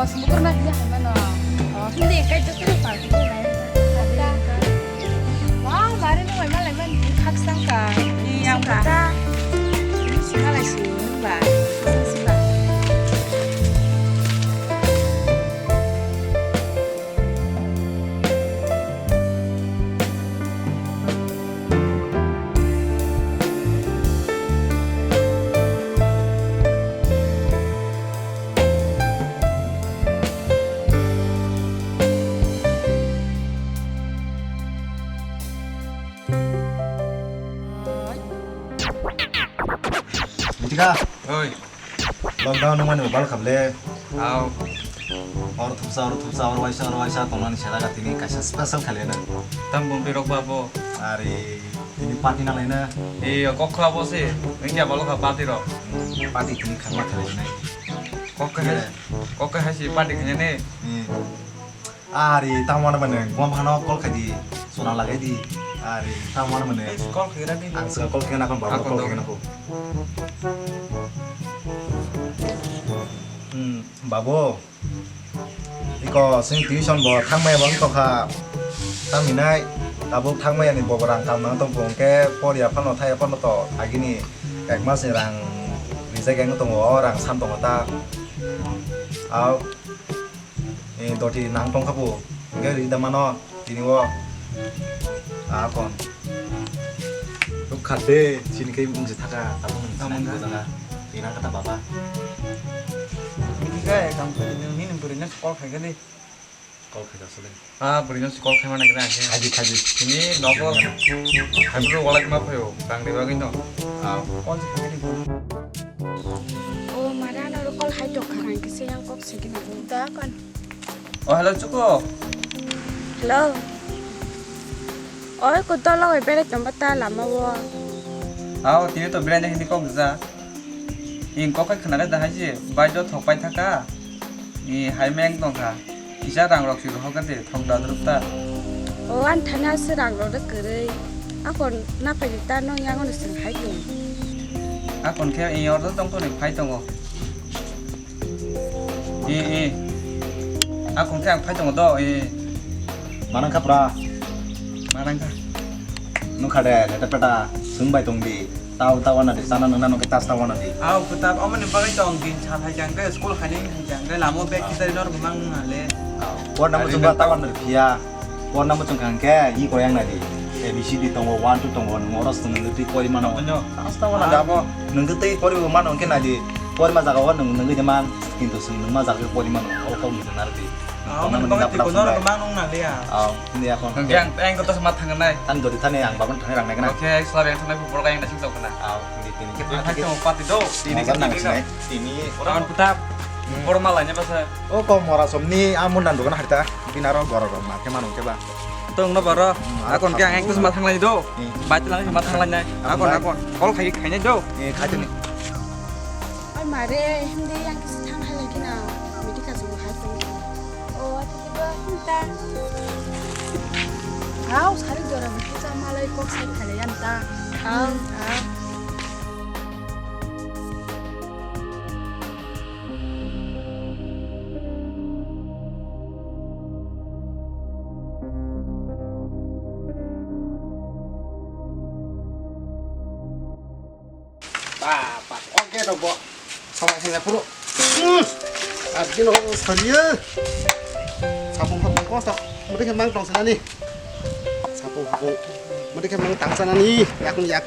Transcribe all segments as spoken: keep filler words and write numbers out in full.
Bukur na dia hai mano. Oh, hindi, kai to kiri pa, kiri na. Ada. Wow, mari no mai malai man, khak sangka. Yang buta. Ini sih malai sih, ba. Sih ba. Mitika. Oi. Lockdown wngmani bo bal kha ble. Au. Or thupsa, or thupsa, or waisa, or waisa tongnani sera ga tini kaisa special khali na. Tam bumpi rok ba bo. Are tini party na lai na. E kok kha bo se. Wngya balo kha party rok. Party tini khangma khali na. Kok kha hai. Kok kha hai si party khanya ne. Hmm. Ari, tamo ano mane, gom hano call khai di, sona lagai di. Ari, tamo ano mane. Call khai ra di. Ang saka call khai na kon, babu call khai na kon. Hmm, babu. Iko sing tuition bo thangmaya bo wngtokha. Thangminai, tabuk thangmaya ni bo rang kam nang tong phung khe por ya phano thaya phano to agini ek mas ni rang rijak yang tongo, o rang san tongo ta. Au. Eh, doti nang tong kha bo. Hingke ri da mano, tini o. A kon. Ruk kha de, chini khe mung se thaka, tabuk nung tamo ni bojana. Ri nang kata baba. Miti khe, kam khe, nini bwrwi no call khai khe de. Call khai da sole. Ah, bwrwi no call khai mana khe na khe. Khai di, khai di. Tini nogo. Khai bro, walai ma phayo, rang ni bagwi no. Ah. Call se khai di. O mara no call hai tok kha. Khai khe se yang kok se khe na. Da kon. O, hello, Chuko. Hello. Oi, ko dolo bai berai tongba ta lama o. Ao, tini to berai hini kok ja. Ing kok kai khna da hai je, bai jo thok pai thaka. I hai meng tong kha. Kisa rang rok si rohok de thok da drup ta. O, an thana se rang rok de kwrwi. Akon na phai ta no yang no sing hai tong. Akon khe i order tong to ni phai tongo. E, e. Akon khe ang phai tongo do, e. Manang kha pra? Manang kha. Nukha de, leta peta, swng bai tong di. Tao, tao wana di, sana nungna nungke tas tao wana di. Ao, kwtal, omoni bagwi tong din, sal hai jang khe, school hai jang khe, lamo bag kitari nor mang nale. Ao, por namo chungba tao wana di phiya. Porna muchung kha hwnkhe i koi yang nai di. A B C D tongo, one two tongo, nwng oro swng nwngwi twi pori mano. Ano. Asta wana gabo nwngwi twi pori bo mano hwnkhe nai di. Porima jaga o nwng nwngwi de man, kintu swng nwngma jaga o pori mano. O kok muchung naro di. Ah, porna mani muchung bagwi dapla twi kono sunai. Rok mang nung na liya. Ah, hindi ako. Hwnkhe ang, ang koto sama thangnai. Tan dori thani ang babon thani rang nai kana. Oke, selabe ang thani borok yang nasing tau kana. Ah, hindi tini. Tini hai tong pati do. Tini kan nang sinai. Tini. Orang putar. Borok malai nya basa. O kok mora somni a mundan dogan harita. Bini aro gorok rok ma khe mano khe ba. Tong no baro. Hmm, akon khe ang ekdus ma thanglai do. Hmm. Bai tlang ma thanglai nai. Akon, akon. Kol khai khai nai do. Eh, khai tini. Oi mare, hindi yang kisi thang hai lagi na. Midi ka jung hai tong. O, ati ba ta. Au, sari jora midi ka malai kok sai khai yan ta. Au, au. Ba, ba, oke dong, bo. Sabai sing phuru. Hmm. Abdino saliya. Sapung sapung kosto. Mudi khe mang tong sanani. Sapung sapung. Mudi khe mang tang sanani. Yakung yak.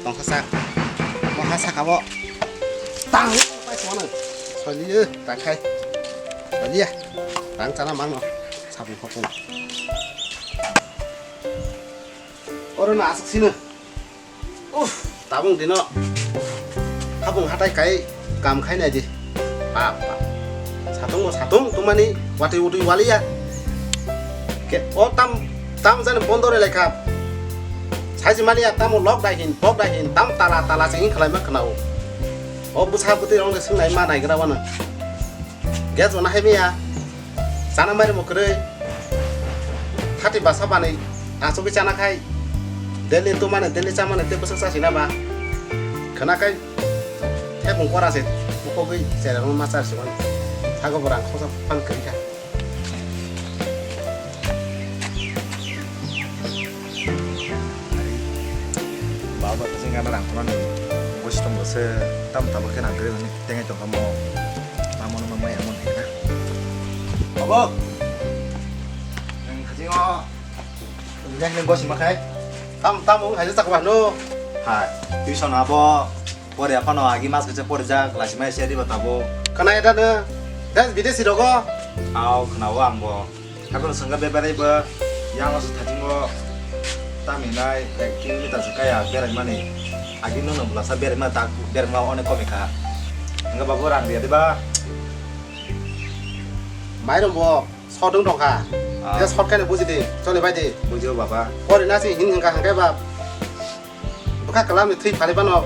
Tong sasak. Maha sakabo. Tang. Pai sana. Saliya. Tang khai. Saliya. Tang sana mang no. Sapung sapung. Oro na asuk sino. Uff, tabung dino. Habung hatai kai kam khai nai di. Bap, bap. Satung mo satung tumani watui utui waliya. Ke o tam, tam jani bondo re lekha. Saji maliya tamo lok dai hin, pok dai hin, tam tala tala sing khlai ma khnao. O busa buti rong le sing nai ma nai gra wana. Gas wana hai miya. Chana mari mo kwrwi. Thati basa bani achugwi chana khai. Daily tumani, daily chamani tei bwswk chasina ba. Khwna khai thebung kora se bukogwi chera rwma char se mani. Ako bo rang khosa phan kwrwi kha. Baba, kasi ngana rang khorang ni. Bosi tong bose tam tabo khe rang kwrwi ni tengai tong kamo. Tamo no maya mon hai na. Baba. Nang kasi ngo. Nang bosi ma khai. Tam tam ung hai sa ko no. Hai. Tuition abo. Pore aphano agi mas kaisa pore jak, lasimai se diba tabo. Kana eta no? Das bidesi rogo? Aw, khnawo ang bo. Haikhe swngkha bebarai bo, yang asu thathingo taminai ek kilometer se kaya berai mani. Agi no no bwlasa berai ma tak berai ma onek komi kha. Hingke babu rang riya diba? Mairum bo, sodung dong kha. Ah. Ya sot khe buji di, choli bai di. Bujio baba. Pore nasi hin hingka hingke ba. Bwkha kwlam ni thwi phali phano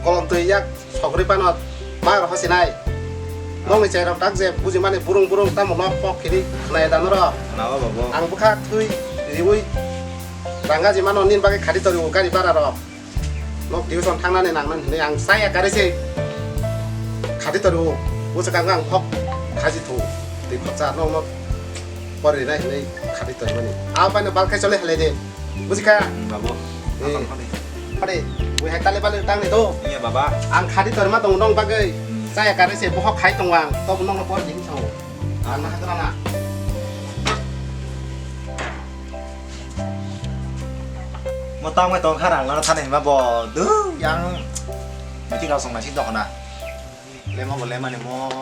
kolom twi yak sogri phano ma rw sinai. Nokni chai rok tak je buji mani burung burung tamo nok pok khiri khnai da norok. Khnawa babo. Ang bwkha thwi riwi ranga ji mano nin bagwi khadi tori o gari bara rok. Nok tuition thangnani nangnani hinwi ang saya kare se khadi tori o. Bwswk ang ang hok khaji thu twi khorcha nok nok pori rinai hinwi khadi tori mani. A paino bal khai chole halai de. Bujikha? Hmm, babo. Eh. Apa, apa ni? Pade, ui hai tale bale tang ni to. Iya, baba. Ang khadi torma tong nong bagwi. Hmm. Saya kare se bohok khai tong ang. To nong no por ding sao. Ang na hatra na. Mo tang mai tong kharang na thani ma bo. Du yang. Miti kau song na si dok na. Lema bo lema ni mo.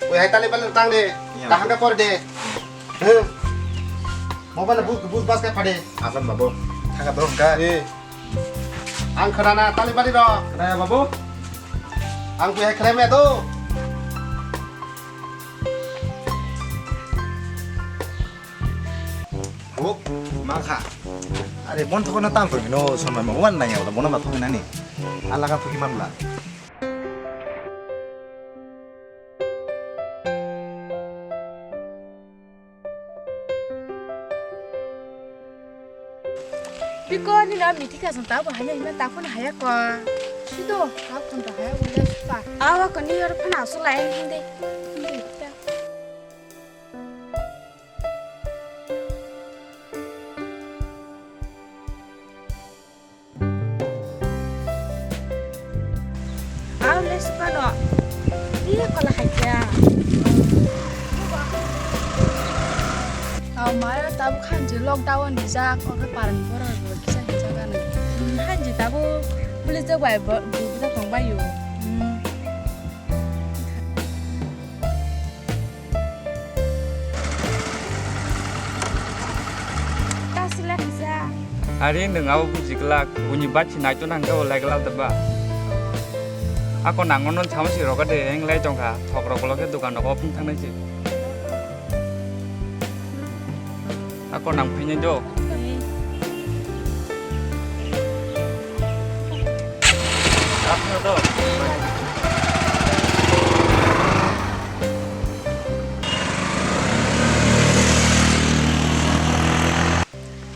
Ui hai tale bale tang de. Iya. Kaham ka por de. He. Mobile bu bu bas ka pade. Asan babo. Thanga dorong ka. Eh. Ang khana na tale bale ro. Khana ya babo. Ang ui hai khana me do. Babo, ma kha. Are bon thokno tam to no sonma ma wan na ya bono ma thok nani. Ala ka phuki man la. Biko ni na miti ka santa bo hanya hina ta phone haya ko. Sido ka phone to haya wala pa. Awa ko ni yor phone asu lai hindi. Hindi ta. Aw le sukano. Iya kola haikya. Aw mara tabu khanji lockdown ni jak oke paran borok bo kisa hijak ano. Hanji tabu police jok bai bo buja tong bai yo. Ta sila kisa. Ari nwng abo buji glak, buini bachi naitu nang khe bo lai glak da ba. Ako nango non samo si roga de, eng lai tong kha, thok rok ulo khe dukan rok open thang nai si. Ako nang phai nai do.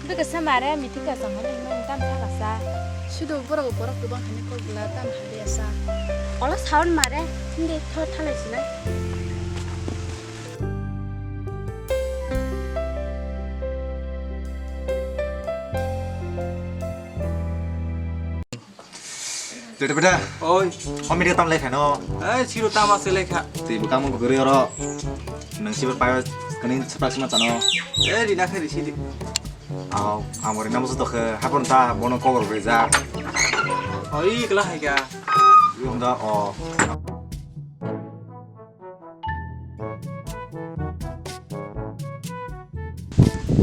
Bwkha sa mare mithika chong hwnwi hwnwi tam thalasa. Sido borok borok kwbang hwnwi kok bwla tam hwnwi asa. Olo saun mare hindi tho thalai sinai. Tete beda. Oi. Homiri tam lekha no. Ai, siro tama se lekha. Tei bo kamung guguri oro. Nang sibar payo kani sepak sima tano. Eh, rina khe risi di. Aw, ang bo rina musu tokhe. Hapon ta bono kobor rijak. Oi, kela hai ka. Yung da o.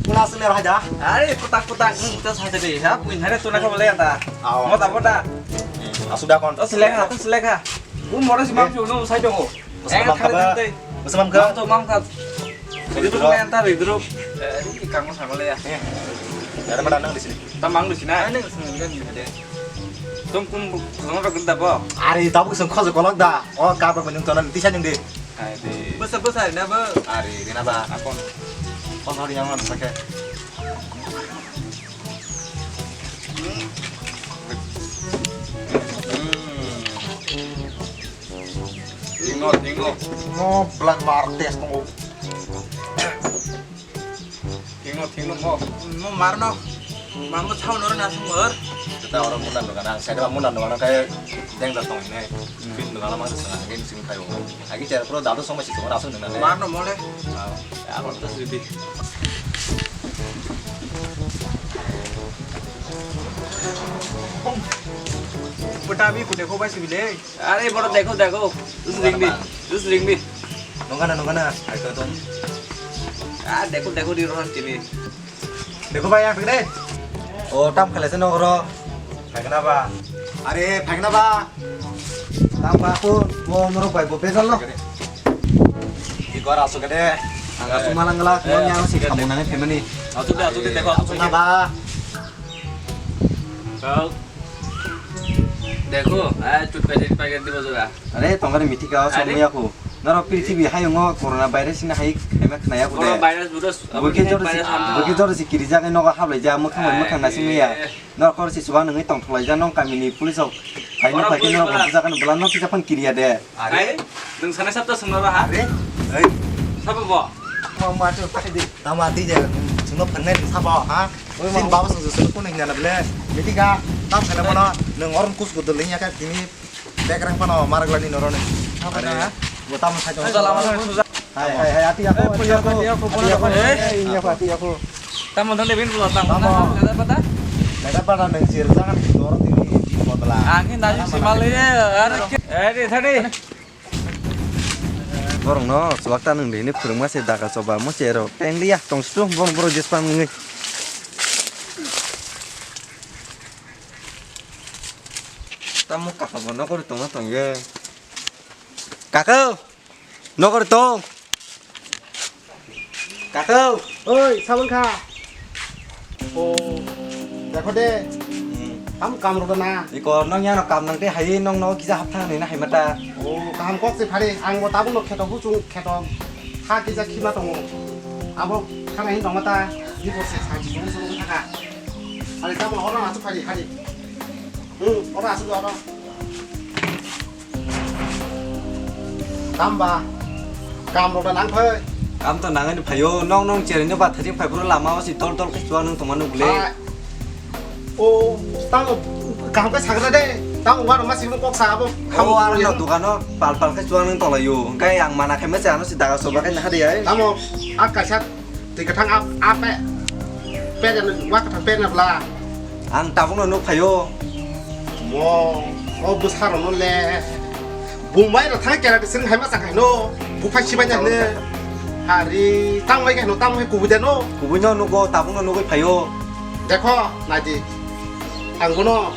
Pula asli raja. Ai, kutak kutak, hmm, tas haja deh. Ha, puin hari tu nak boleh ya ta. Aw. Mau tak mau tak? Asuda kon. Tas lekha, tas lekha. Bu moro si mamsu no usai dong. Bus mamkha ba? Bus mamkha? Mamsu mamkha. Ridruk na anta ridruk. Eh, ini kamu sama le ya. Yara mana nang di sini? Tamang di sini. Ini sengaja nih deh. Tum kum, kum apa kerja apa? Ari tabu sengkho sekolok da. Oh, kabar menung tonan tisa ning de. Hai de. Bus bus hari na ba? Ari dina ba. Akon. Kon hari yang mana pakai? Hmm. Hmm. Thingno. Mo blan mar test tongo. Thingno, thingno mo. Mo marno. Mambo chao noro na sumor. Kita orang munan dogan, ang saya munan dogan kayak deng datang ini. Fit dogan lama tuh setengah ini sini kayak. Lagi cewek pro dadu sama situ orang asal dengan. Marno mole. Ah, ya, apa tuh sih? Putabi kude ko bai sibile. Are boro dekho, dekho. Jus ringbi. Jus ringbi. Nongana, nongana. Aito to. Ah, dekho, dekho di rohan tini. Dekho bhai, ang phikre. O, tam khalese nogoro. Phaikna ba. Are, phaikna ba. Tam ba ko, mo norok bai bo bezal no. Di gora asuk de. Ang asuk malang gala, mo nyang si kamu nang phaimani. Asuk de, asuk de, dekho, asuk na ba. Kau. Dekho, ah, toothpaste packet dibo jora. Are, tongani mithi ka, so muya ko. Noro prithibi hayungo corona virus ni hai khaima khnaya ko de. Corona virus, virus, virus, buki jor si, buki jor si kiri jaga nogo hablai ja, mukhang bai mukhang nasi muya. Noro kor si suba nungwi tong tholai ja, nong kamini police rok. Hai no phai ke noro buja kan bela no kisa phan kiriya de. Are, nung sana sabta sung noro ha? Are, ei. Sabo bo? Ma, ma, tu pakai di. Tama di je, sung no phan nai sabo ha? Sin baba sung sung kun hinna na ble. Mitika, tam sana mana, nung orom kus gudul linya ka tini. Bekrang pano maraglani noroni. Apa na? Bo tamo sai tong. Hai, hai, hai, ati ako, ati ako, ati ako, ati ako, eh, ini ako, ati ako. Tamo thang de bin pulo tamo. Tamo. Ada apa ta? Ada apa nang sir jangan dor tini di botla. Angin tadi si malu ya, are. Eh, di tadi. Borong no, suwak ta nang dini phurung ma se daga soba mo se ro. Peng liya, tong situ, borong borong jes pang ngi. Tamo kaka bo nokori tongna tongye. Kaka, nokori tong. Kaka. Oi, sabon kha. O, dekho de. Hmm. Ham kam rwda na. Iko nong yano kam nang te hai nong no kisa hapthang ni na hai mata. O, kaham kok se phari. Ang bo tabuk no kheto huchung kheto ha kisa khima tongo. Abo khana hin tong mata. Ni bo se sa ji sung sung thaka. Hari tamo oro na tu phari hari. Hmm, oro asu oro. Kam ba? Kam rok da nang phai. Kam to nangani phaio, nong nong cherino ba thajik phai phuru lama o si dol dol khe chuwa nung tongma nukle. Hai. O, tamo kaham khe sagra de. Tamo wano ma singno kok sa abo. O, aro no dukano pal pal khe chuwa nung tonglaio. Hwnkhe ang mana khe mese ano si daga soba khe naha de ai. Tamo, a kaisa Twi kwthang a, a pe, pe, wa kwthang pe na bla. Ang tabuk no nuk phaio. Mo, o bwsa rok no le. Bumbai rok thang kera de sring hai ma chak hai no. Buphai sibai na ne. Hari tang bai no tang bai kubui de no. Kubui no nugo tabuk no nugui phaio. Dekho, nai di. Ang bono.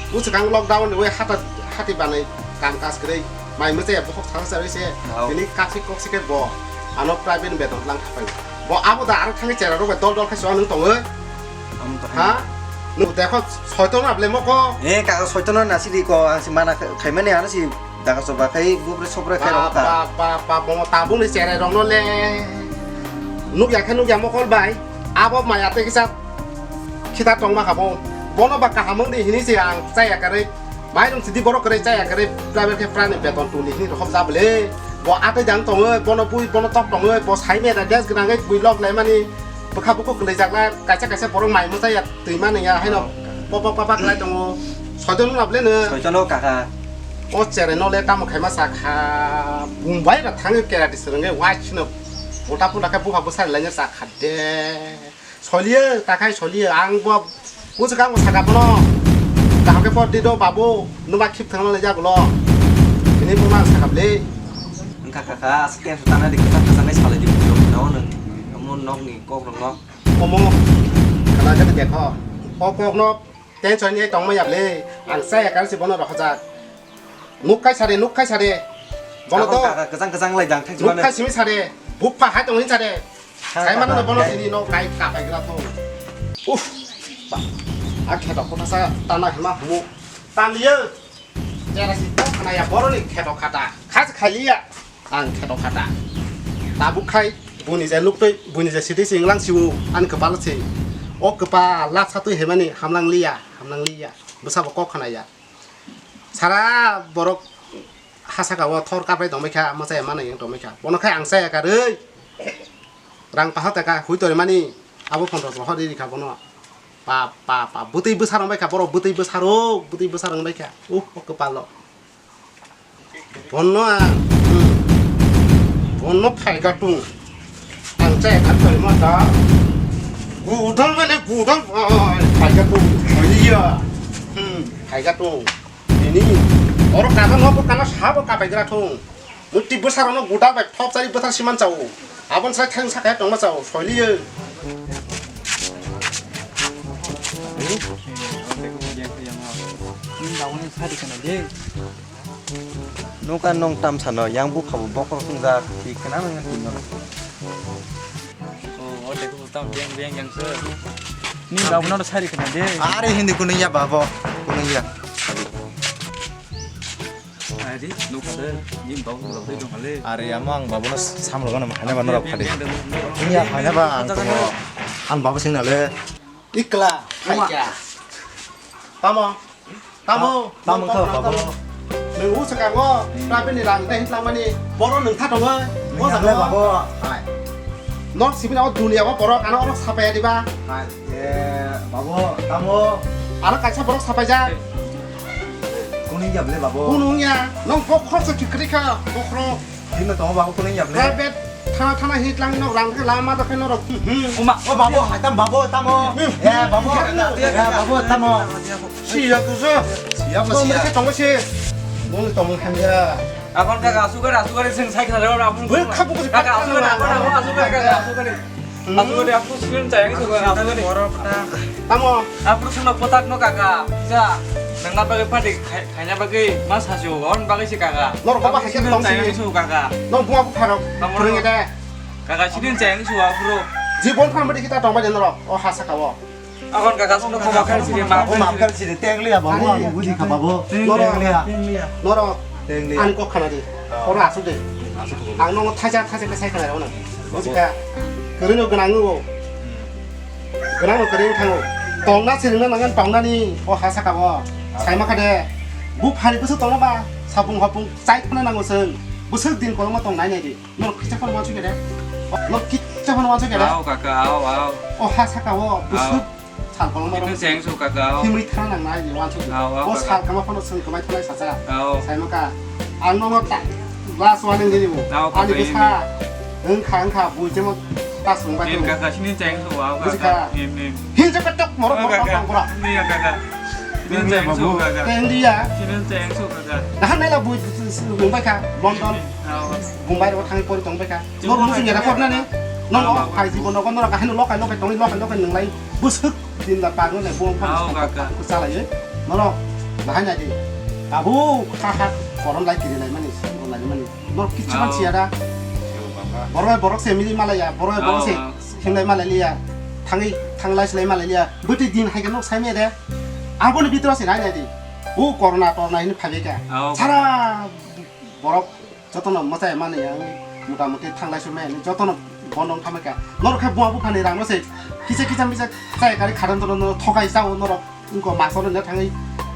Bwswkang lockdown ni bai hata, hati banai kam kaj kwrwi. Mai mwchaya bokhok thang charwi se, oh, bini kaphik kok se khe bo ano private ni beton lang thapai. Bo abo da aro thangwi chera rok bai dol dol khe chuwa nung tongwi. Amo to ha? Nung dekho soiton na ble moko. Eh, kaka soiton na si di ko, ang si mana khaimani ano si daga soba khai gupre sopre khai rok ta. Ba, ba, ba, bo tabuk ni chera rok no le. Nuk ya khe nuk ya mokol bai. Abo maya te kisa khita tong ma kha bo. Bono ba kaham wng di hini se ang chaya karwi. Mairum sidi borok kwrwi chaya kwrwi private khe prani beton tuli hini rohop ja bwle. Bo atwi dang tongwi, bono bui, bono tok tongwi, bo sai meda des gwnangwi bui lok laimani. Bwkha bukhuk kwlwijak na kaisa kaisa borok mai mwchaya twi mani ya haino. Oh, kaka. Pop pop papa kwlai tongo. Soiton wngma bwle nw. Soiton o kaka. O cherai no le tamo khaima sakha. Bumbai ra thangwi kerati swrwngwi wai sino. Pota pota khe bupha bwsari laina sakha de. Soliyo, takhai soliyo, ang bo bujukha ang saka bono. Kaham khe por di do babu, nuba khip thangna le jagulo. Ini bo nang saka bwle. Wngkha kaka, aswk tension tana di kwchang kwchang nai salai di bujok no nang. Omo nok ni kok rok no. Omo, kana khe dekho. O kok no tension ni tongma ya bwle. Ang chaya kar si bono rohajak. Nuk kai sare, nuk kai sare. Bono to. Kaka kwchang kwchang lai jang thang nuk kai simi sare. Bupha hai tong hin sare. Sai mano bono tini no kai kapai gra to. Uff. Ba. A kheto kota sa tana hima humo. Tan liyo. Jara si to khana ya boro ni kheto khata. Khas khaliya. Ang kheto khata. Tabuk khai buni je nuk tei buni je siti singlang siwo an kepal si. O kepal lak satui hemani hamlang liya, hamlang liya. Bwsa bo kok khana ya. Sara borok Kha saka o thor kapai tongbai kha, mwchaya mano yang tongbai kha. Bono khai ang chaya karwi. Rang paha taka hui tori mani. Abo phone rok rohor ri kha bono. Pa, pa, pa. Bwtwi bwsa rong bai kha borok, bwtwi bwsa rok, bwtwi bwsa rong bai kha. Uh, o kwpalo. Bono ang, hmm. Bono phaika tung. Ang chaya kha tori ma ta. Gudal mane gudal, ai, phaika tung. Iya. Hmm, phaika tung. Ini, oro kaga nogo kana sabo kapai gra thung. Muti bwsarokno guda bai thop chari bwthar siman chao. Abon sai thang sakaya tongma chao, soiliyo. Nuka nong tam sano, yang bupha bo bokhorok tongjak, ti khna nang twi no. Oh, oh, dekho, tam beng, beng, yang se. Ni babo no sari khna de. Are hindi kuno ya babo, kuno ya. Ari, nukha de, ni babo no dong ale. Are amo ang babo no samlo gana hanya ba norok phadi. Ni ya hanya ba ang to ang babo sing nale. Ikla, phaikya. Tamo. Tamo, tamo, tamo, tamo, tamo. Nung u saka ngo, tapi ni rang teh hitlang mani, boro nung tha tongo, mo saka ngo. Babo. Hai. Nok sibina o dunia o borok ano orok sapaya diba? Hai. Eh, babo, tamo. Ano kaisa borok sapaya ja. Kuning ya bele babo. Kunung ya, nong bokhro se tikri kha, bokhro. Bini tongo babo kuning ya bele. Private thana thana hitlang nok rang khe lama da khe norok. Uma. O babo, hai tam babo, tamo. Eh, babo. Eh, babo, tamo. Si ya tu so. Si ya, si ya. Tongo si. Nong tong hamya. Abon kaka asugari asugari sing sai khare abon. Bui khabu ko kaka asugari abon abon asugari kaka asugari. Asugari aku sing chayang sugar asugari. Tamo. Aku sing potak no kaka. Ja. Nang apa ke padi khaina bagi mas hasil on bagi si kaka. Nor ko ba hasil tong si kaka. Nor bua bu pharok. Tamo. Kaka sini chayang su aku. Jibon phan badi kita tong ba jenro. O hasa kawo. Akon kaka sino khoma khan siri ma. Babu, maaf khan siri, teng liya, babu, ang budi kha, babu. Teng liya. Teng liya. Norok, teng liya. Ani kok khana di. Oh. Oro asuk de. Asuk de. Ang nongo thaisa, thaisa khe sai khana rw na. Babu. Bujikha. Kwrwino gwnang o. Hmm. Gwnang o kwrwino thango. Tongna sirina nangan tongnani. O ha saka bo. Ah. Saima kha de. Bu phari bwswk tongna ba. Sapung hapung chai khana nango seng. Bwswk din koloma tong nai nai di. Norok kicha phano wansuk ya de. Norok kicha phano wansuk ya de. Ao kaka, ao, ao. O ha saka o bwswk sal koloma rok. Cheng su kaka, ao. Himri thana nang nai ni wansuk. Ao, ao, kaka. O sal kama phano seng kamai thanai sacha. Ao. Sai maka. Ang no ta last warning dini bo. Ao, kaka, ani bwsa. Wngkha, wngkha, bui jemo ta sung bai. Em kaka, sini cheng su, ao, kaka. Bujikha. Em, em. Hinja katok morok, morok, kaka. Tang pura. Ni ya kaka. Sini cheng su kaka. Teng dia. Sini cheng su kaka. Dahan nai la bui wngbai kha. London. Ao. Mumbai rok thangwi pori tong bai kha. Norok muchung ya da khornani. Norok phai jibon nogo norok kahino lokai lokai tongwi lokai lokai nwnglai bwswk din da pagno nai bo phai. Kaka. Chalaiwi norok bahai nai di. Babu kha kha korom lai kiri lai mani, lai mani. Norok kichu man siya da. Borok borok se mili malaya, borok borok se hinlai malai liya. Thangwi thanglai silai malai liya. Bwtwi din hai khe nok sai me de. Aboni bitro se nai nai di. Bu corona torna hini phai kha. Sara borok jotono mwchai mani ang mota moti thanglai sumai ani jotono bono wngkha kha. Norok khe buma buphani rang no se kisa kisa misa chai kari khadan jotono thokai chao norok wngko maso rwna thangwi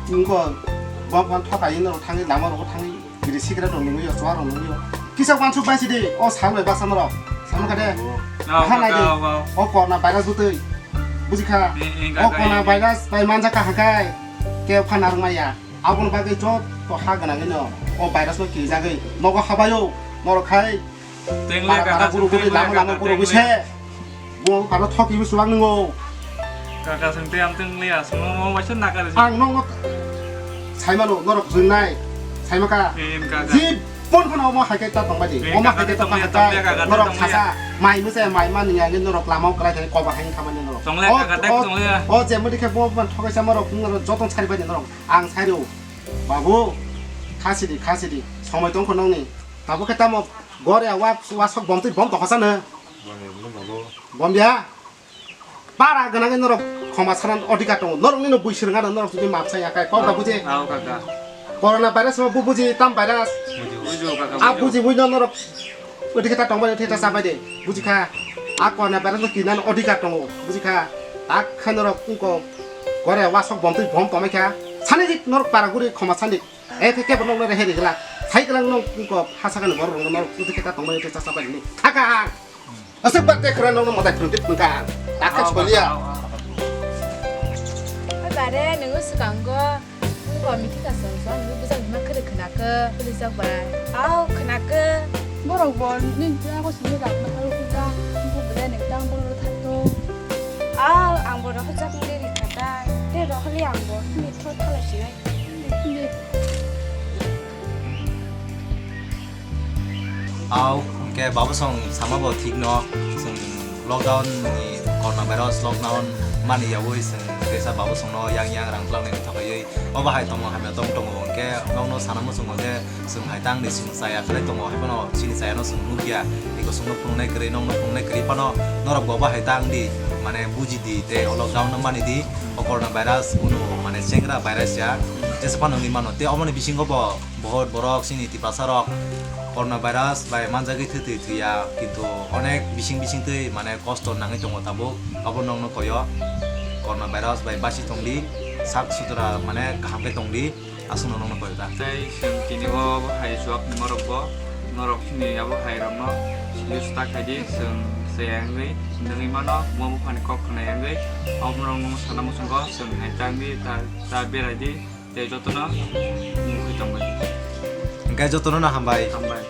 wngko buma buphani thokai norok thangwi lama rogo thangwi biri sikra rok nungwi o chuwa rok nungwi o kisa wansuk bai sidi o sal bai basa norok sal kha de. Aha nai di o corona virus butwi bujikha o corona virus bai manjak kha hakai ke phan arwk maya. Aboni bagwi joto ha gwnangwino o virus no kirijagwi nogo habaio norok hai para para guru guri lama lama guru gwi se bo phano thoki bwswk nwngo. Kaka sengte amtwng liya sungmo waisa nakar. Ang nokno saimano norok jwngnai saimaka. Jibon phano omo hai khe ta tongbai di omo hai khe ta tongbai kaka norok sasa mai muse mai mani ya norok lama kwlai thai koba hai khamani norok. O je mudi khe bo thokaisa norok joto sari bai norok. Ang sairo, babu, khasidi, khasidi, somoi tongkho nongni. Tabukhe tamo gore wa, wasok bomtwi bom tokha sano. Bomya. Para gwnangwi norok khoma sanan odhikar tongo. Norok nino bui swrwngano norok jodi map sai akai kok da buji. Ao kaka. Corona virus no bu buji tam virus. Buji, buji, kaka, a buji. Buji buino norok Oti khe ta tongbai de, oti khe ta chabai de. Buji kha. A corona virus no kinan odhikar tongo. Buji kha. Ta khe norok wngko gore wasok bomtwi bom tongmai kha. Sani dik norok para guri khoma sani. Eh, khe kebo nokno rehe rigla. Sai glang nong ko hasa kan borok nong nong uti khe ta tongbai uti chasa bai ni. Thaka. Asuk bat te khra nong mo dai phun tip ka. Takha choliya. Bare nungu sukango. Nungu mithika song song nungu bujang ma khre khna ke puli jak bai. Au khna ke. Borok bo ni jago sini rak na haru kuda. Nungu bele ni tang bolo thak to. Au ang bo rohjak ni ri thata. Te rohli ang bo ni thot thala sinai. Au, hwnkhe babosong sama bo thik no, chwng lockdown ni corona virus lockdown mani yaui chwng tesa babosong no yang yang rang twlang nai thok oi. Obo hai tongo hamya tong tongo hwnkhe nokno sana muchungo je chwng hai tang di chwng chaya khlai tongo hai bono chini chaya no chwng nukya. Eko chwngno phunuknai kwrwi nokno phunuknai kwrwi phano norok bo obo hai tang di mane buji di tei o lockdown no mani di. O corona virus kunu mane chengra virus ya jesa phano wngwi mano tei oboni bisingo bo bohot borok chini tiprasa rok corona virus bai manjagwi thwi thwi thwiya kintu onek bising bising twi mane kosto nangwi tongo tabuk obo nokno koyo corona virus bai basi tongdi sak sutra mane kaham khe tongdi aswkno nokno koyo ta. Tei chwng tini o hai chuak ni morok bo norok chini abo hai rok no sini sta khaidi chwng chaya wngwi nungwi mano mo buphani kok khna wngwi obo norok no sana muchungo chwng hai tangwi ta ta berai di. Tei jotono mungkhui tongbai. Hwnkhe jotono no hambai. Hambai.